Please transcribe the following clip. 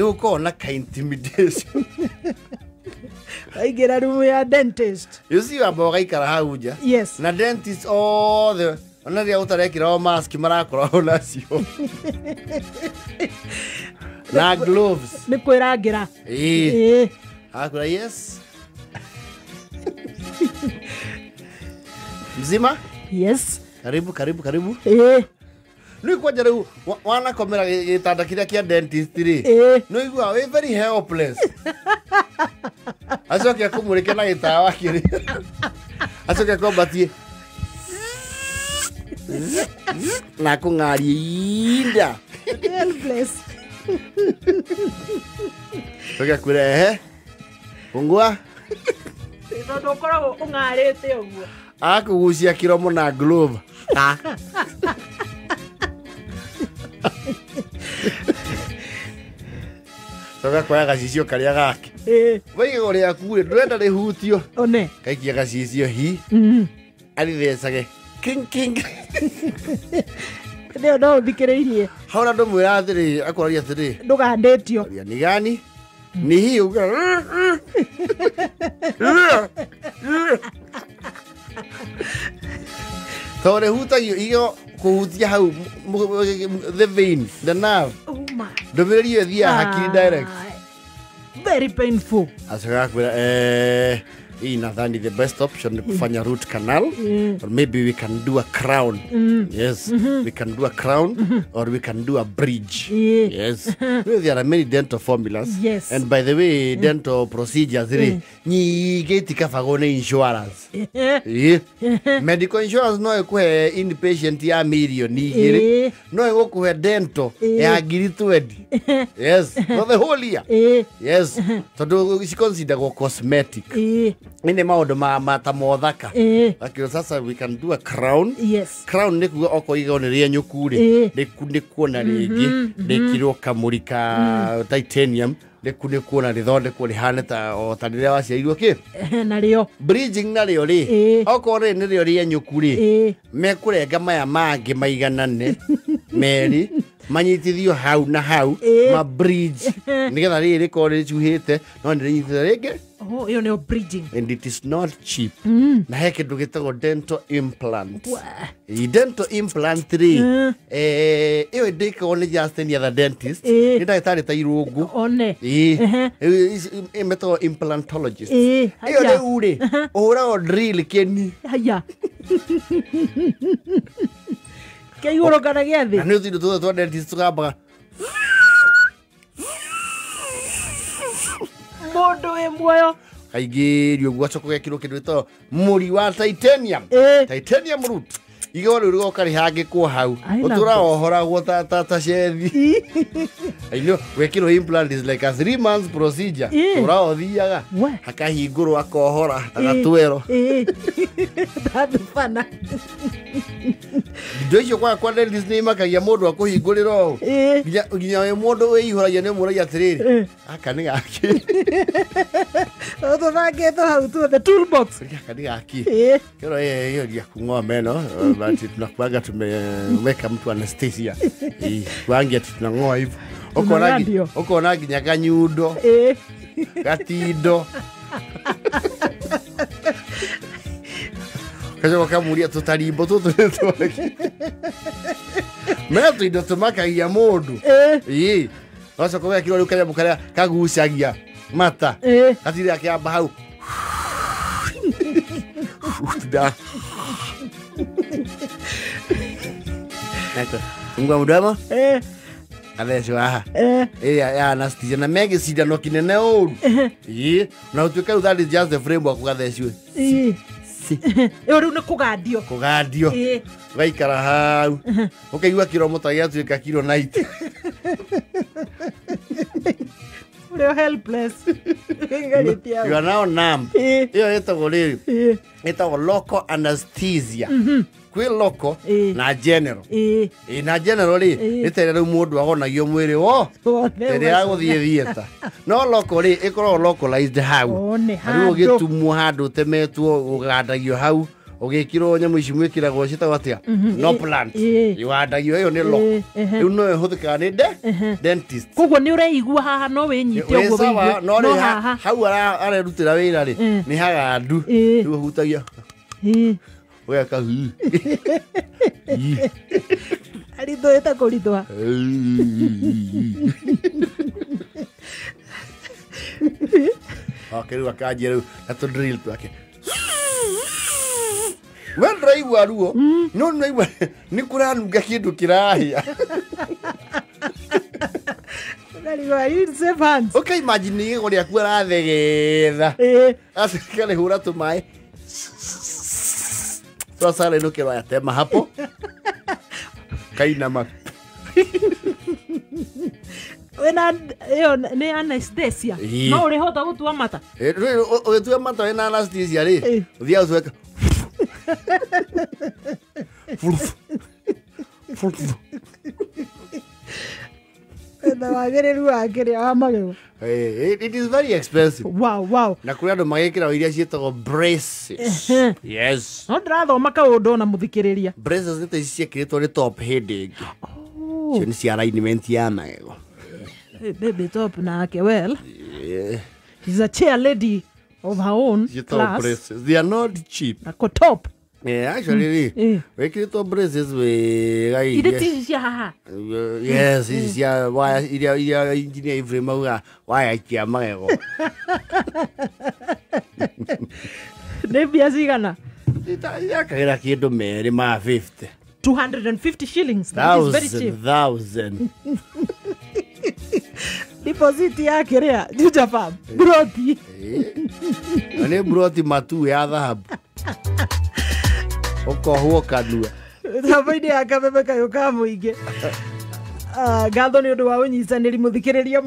Nĩ gũkoragwo na ka intimidation. Waingĩra rumu ya dentist. You see, wamba ũgaikara hau nja. Yes. Na dentist othe ona rĩrĩa ũtarekĩra o mask marakoragwo nacio na gloves. Nĩ kwĩrangĩra. Ĩĩ. Ĩĩ. Akura yes. Mzima? Yes. Karibu, karibu, karibu. Ĩĩ. Nĩ kwanja rĩu wanakomera gĩtanda kĩrĩa kĩa dentist rĩ. Ĩĩ. Nĩ ũiguaga wĩ very helpless. Acoke akũmũrĩke na gĩtawa kĩrĩ. Acoke akwambatie. Na akũng'arie inda. Helpless. Acoke akwĩre ehe. Fungua. Tondũ ũkoragwo ũng'arĩte ũguo. Akũgucia kĩromo na glove. Ha. Coka kuoya gacicio karĩa gake. Ĩĩ. Waiga rĩaku rĩ ndũrenda rĩhutio. One. Gaikia gacicio hi. Arithecage. King king. Nĩyo no ũthikĩrĩirie. Hau na ndũmwĩra atĩrĩ akũraria atĩrĩ. Ndũgandĩtio. Ria ni gani? Ni hii uga. Tondũ rĩhutagio igego kũhutia hau the vein, the nerve. Oh my. Ndũmĩrĩri ĩyo ĩthiaga hakiri direct. Very painful. Acoka akwĩra hii nadhani the best option ni kufanya root canal or maybe we can do a crown. Yes, we can do a crown or we can do a bridge. Yes. Well, there are many dental formulas. Yes. And by the way, dental procedures rĩ nyingĩ itikabagwo nĩ insurance. Ĩĩ. Medical insurance no ĩkũhe inpatient ya mirioni igĩrĩ. No ĩgũkũhe dental ya 20,000. Yes, for the whole year. Yes, tondũ ciconsideragwo cosmetic. Nĩ maũndũ ma ta mothaka. Akĩrwo sasa we can do a crown. Yes. Crown nĩ kuga okorwo igego nĩ rĩenyũku rĩ, rĩkunĩkwo na rĩngĩ rĩkirwo kamũri ka titanium rĩkunĩkwo na rĩthondekwo rĩhane ta o ta rĩrĩa waciarirwo kĩ. Narĩo. Bridging narĩo rĩ, okorwo rĩrĩ nĩrĩo rĩenyũku rĩ, mekũrenga maya mangĩ maiganane merĩ manyitithio hau na hau ma bridge nĩgetha rĩrĩ rĩkorwo rĩcuhĩte no nĩ rĩnyitĩte rĩngĩ. Oh, ĩyo nĩyo bridging. And it is not cheap. Na he kĩndũ gĩtagwo dental implant. Wah. Ĩ, dental implant rĩ, ĩyo ndĩkagwo nĩ just any other dentist. Nĩ ndagĩtarĩ ta irũngũ. One. Ĩ, ĩyo metagwo implantologist. Ĩyo Haya. rĩu rĩ, ũhũragwo drill kĩni. Haya. Kĩa igũrũ kana gĩa Na thĩ? nĩ tũindo tuothe twa dentist tũgambaga. Mũndũ wĩ muoyo. Kaingĩrio ũguo acoka ũgekĩrwo kĩndũ gĩtagwo mũri wa titanium. Titanium root. Igego rĩu rĩgoka rĩhangĩkwo hau. I love Ũtũraga this. ohoraguo ta cethi. I know, gwĩkĩrwo implant is like a 3 months procedure. Tũraga ũthiaga. We. Hakahingũrwo akohora ta gatwero. Tathubana. Indo icio kwa dentist nĩ imakagia mũndũ akũhingũrĩra ũũ. Nginya wĩ mũndũ wĩihũragia nĩ ũmũragia atĩrĩrĩ. Gaka nĩ gakĩ. Tũthangĩtwo hau tuothe toolbox. Gaka nĩ gakĩ. Kero hiyo ya kung'oa meno but tunakuanga tumeweka mtu anesthesia. Kuangia ati tunang'oa hivyo. Tunagandio. Ukona nginya kanyundo, gatindo. Kacoka kamuria tũtarimbo tũtũ nĩ twaki. Mena tũindo tũmakagia mũndũ. Ĩĩ. Gacoka ũgekĩrwo rĩu kanyamũ karĩa kagucagia mata. Gatirĩ akĩamba hau. Da. Fungua mdomo. Athecwo haha. Ĩrĩa ya anesthesia na me gĩcindano kĩnene ũru. Ĩĩ. Na ũtuĩke rĩu that is just the framework ũgathecwo. Ĩyo rĩu nĩ kũgandio. Kũgandio. Ũgaikara hau. Ũkaigua kĩromo ta gĩatuĩka kiro 90. Ũrĩa helpless. You are now numb. Ĩyo ĩtagwo rĩrĩ. Ĩtagwo local anesthesia. Kwĩ local na general. Ĩĩ, na general rĩ, nĩ ta ĩrĩa rĩu mũndũ agonagio mwĩrĩ wo. Wothe Ĩrĩa ya gũthiĩ theatre. No local rĩ, ĩkoragwo localized hau. One Na rĩu handũ. ũgĩtumwo handũ ũtemetwo ũgandagio hau. Ũgĩkĩrwo nyamũ ici mwĩkĩragwo ciĩtagwo atĩa? No plant. Iwandagio ĩyo nĩ lock. Rĩu no ĩhũthĩkaga nĩ dentist. Koguo nĩ ũreigua haha no wĩnyite Wĩ ũguo sawa, wĩigue. no No rĩ haha. hau arerutĩra wĩra rĩ nĩ hagandu. Rĩu ũhutagia ũgeka hii. Aritũhĩte kũritũha. Okay, rĩu akanjia rĩu na tũ drill twake. We ndũraigua ruo no nĩraigua nĩ kũranunga kĩndũ kĩrahĩa. Ũkarigwo, are you in safe hands? Ũka imagine igego rĩaku arathegetha acoka rĩhũra tũmaĩ sasa rĩnũkĩrwo yatema hapo kainama. Wĩna ĩyo nĩ anesthesia. Ĩĩ. No ũrĩhota gũtua mata. Ũgĩtua mata wĩna anesthesia rĩ Ĩĩ. ũthiaga ũcweka Fulf. Fulf. Na wagĩrĩru wa kĩrĩa wa magego. It is very expensive. Wow, wow. Na kũrĩ andũ magĩkĩragwo iria ciĩtagwo braces. Yes. No ndĩrathoma kaũndũ ona mũthikĩrĩria. Braces nĩ ta ici ciekĩrĩtwo nĩ top hĩndĩ ĩngĩ. Icio nĩ cia alignment ya magego. Baby top nake, well, Yeah. she's a chair lady of her own Ciĩtagwo class. braces. They are not cheap. Na ko top. Yeah, actually rĩ wĩkĩrĩtwo braces wega Irĩ iria ti ici cia haha. Yes, ici cia waya iria engineer Ephraim auga waya cia magego. Nĩ mbia cigana? Yakagĩra kĩndũ merĩ ma 50. 250 shillings. That is very cheap. Thousand. Deposit ya kĩrĩa Juja Farm. Broti. Na nĩ broti matu ya thahabu. Ũkohwo kanua. Thambo-inĩ ya kameme kayũ ka mũingĩ. Ngatho nĩ ũndũ wa ũnyitanĩri mũthikĩrĩria.